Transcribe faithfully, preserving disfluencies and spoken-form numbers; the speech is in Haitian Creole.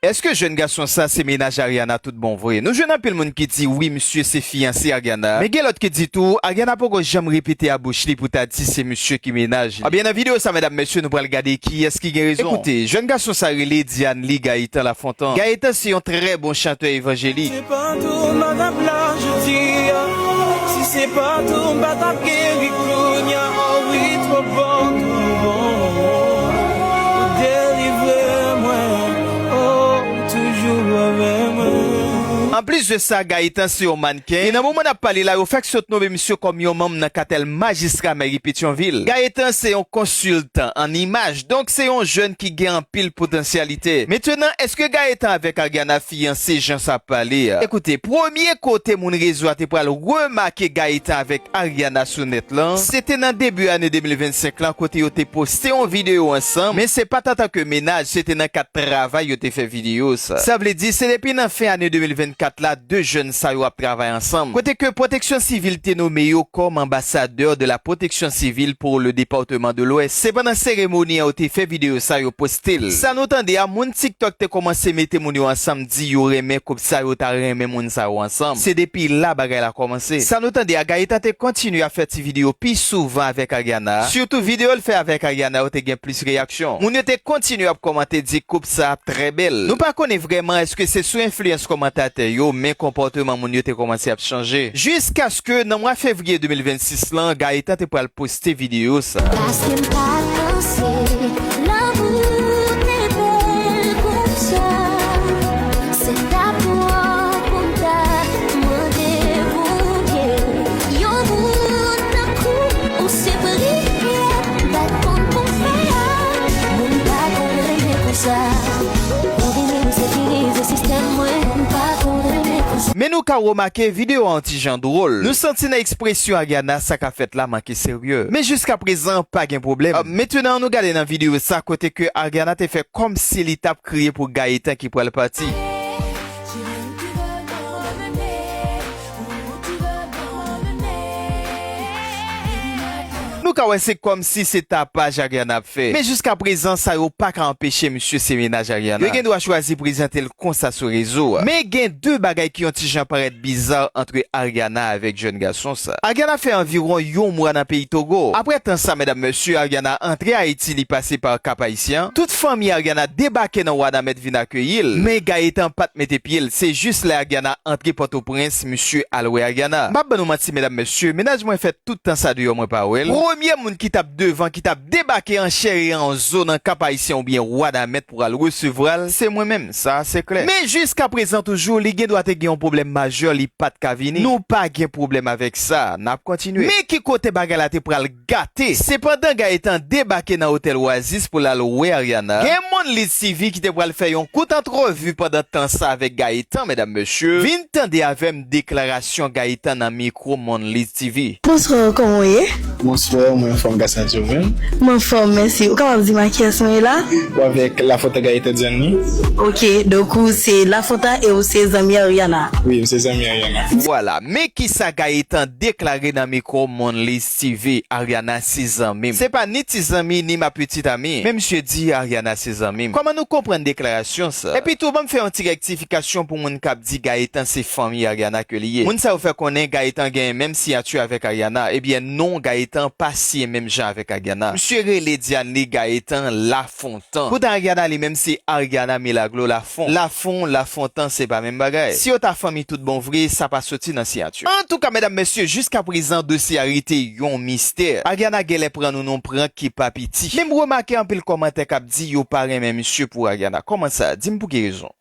Èske jèn gason sa se mennaj Ariana tout bon vre? Nou jwenn anpil moun ki di wi, misye se fiyanse Ariana. Men gen lòt ki di tou, Ariana poko janm repete a bouch li pou ta di se misye ki mennaj li. Ebyen, nan videyo sa, medam, mesye, nou pral gade kiyès ki gen rezon. Ekoute, jèn gason sa rele Dianly Gaëtan Lafontan. Gaëtan se yon trè bon chantè evanjelik. Se pa tou m pa t ap la jodi a, si se pa tou m pa t ap geri kounye a, oh wi, twò bon, twò bon. Ou delivre mwen, oh, ou toujou avè mwen. Anplis de sa, Gaëtan se yon mannken. E nan moman n ap pale la, yo fèk sot nonmen misye kòm yon manm nan katèl majistra mèri Petyonvil. Gaëtan se yon konsiltan an imaj, donk se yon jèn ki gen anpil potansyalite. Mentenan, èske Gaëtan avèk Ariana fiyanse jan sa ap pale a? Ekoute, premye kote moun rezo a te pral remake Gaëtan avèk Ariana sou nèt lan, se te nan debi ane de mil vennsenk lan, kote yo te poste yon videyo ansanm, men se pa t antanke mennaj, se te nan kad travay yo te fè videyo sa. Sa vle di, se depi nan fen ane de mil vennkat la, de jèn sa yo ap travay ansanm. Kote ke Pwoteksyon Sivil te nonmen yo kòm ambassadeur de la protection civile pour le département de l'Ouest. Se pandan seremoni an yo te fè videyo sa yo poste l. Sa nou tande a, moun TikTok te kòmanse mete moun yo ansanm, di yo renmen koup sa, yo ta renmen moun sa yo ansanm. Se depi la bagay la kòmanse. Sa nou tande a, Gaëtan te kontinye ap fè ti videyo pi souvan avèk Ariana. Sitou videyo l fè avèk Ariana yo te gen plis reyaksyon. Moun yo te kontinye ap kòmante, di koup sa ap trè bèl. Nou pa konnen vrèman èske se sou enfliyans kòmantatè yo, men konpòteman moun yo te kòmanse ap chanje. Jiskaske nan mwa fevriye de mil vennsis lan, Gaëtan te pral poste videyo sa. Paske m pa t panse lanmou te bèl konsa. Se ta pou w pou m ta mande Bondye. Yon moun tankou ou se priyè m pa t konn pou m fè a. Moun pa konn renmen konsa. Ou vini ou sekirize sistèm mwen. M pa konn renmen konsa. Men nou ka remake videyo a yon ti jan dwòl. Nou santi nan ekspresyon Ariana sa k ap fèt la manke serye. Men jiskaprezan, pa gen pwoblèm. Mentenan, nou gade nan videyo sa kote ke Ariana te fè kòmsi li t ap kriye pou Gaëtan ki pral pati. Nou ka wè se kòmsi se tapaj Ariana ap fè. Men jiskaprezan, sa yo pa ka anpeche misye se mennaj Ariana. Yo gen dwa chwazi prezante l konsa sou rezo a. Men gen de bagay ki yon ti jan parèt biza ant Ariana avèk jèn gason sa. Ariana fè anviwon yon mwa nan peyi Togo. Apre tan sa, medam, mesye, Ariana antre Ayiti, li pase pa Kap Ayisyen. Tout fanmi Ariana debake nan Wanament vin akeyi l. Men Gaëtan pa t mete pye l. Se jis lè Ariana antre Pòtoprens, misye al wè Ariana. M p ap ban nou manti, medam, mesye, mennaj mwen fè tout tan sa deyò, mwen pa wè l. Premye moun ki t ap devan, ki t ap debake an chè e an zo nan Kap Ayisyen oubyen Wanament pou al resevwa l, se mwen menm. Sa se klè. Men jiskaprezan toujou, li gen dwa te gen yon pwoblèm majè, li pa t ka vini. Nou pa gen pwoblèm avèk sa. N ap kontinye. Men ki kote bagay la te pral gate. Se pandan Gaëtan debake nan otèl Oasis pou l al wè Ariana, gen Monlise T V ki te pral fè yon kout antrevi pandan tan sa avèk Gaëtan, medam, mesye. Vin tande avè m deklarasyon Gaëtan nan mikwo Monlise T V. Bonswa, kòman w ye? Bonswa, mwen anfòm, gras a Dye, ou menm? Mwen anfòm, mèsi. Ou kapab di m a kiyès mwen ye la? Ou avèk Lafontan Gaëtan Dianly. Ok, donk ou se Lafontan e ou se zanmi Ariana? Wi, m se zanmi Ariana. Vwala, men kisa Gaëtan deklare nan mikwo Monlise T V, Ariana se zanmi m. Se pa ni ti zanmi, ni ma petite amie. Men misye di Ariana se zanmi m. Kòman nou konprann deklarasyon sa? Epi tou, ban m fè yon ti rektifikasyon pou moun k ap di Gaëtan se fanmi Ariana ke li ye. Moun sa yo fè konnen Gaëtan gen menm siyati avèk Ariana. Ebyen non, Gaëtan pa siyen menm jan avèk Ariana. Misye rele Dianly Gaëtan Lafontan. Poutan Ariana li menm se Ariana Milagro Lafon. Lafon, Lafontan, se pa menm bagay. Si yo ta fanmi tout bon vre, sa pa soti nan siyati. Antouka, medam, mesye, jiskaprezan, dosye a rete yon mistè. Ariana genlè pran nou nan yon prank ki pa piti. Men m remake anpil kòmantè k ap di yo pa renmen misye pou Ariana. Kòman sa? Di m pou ki rezon?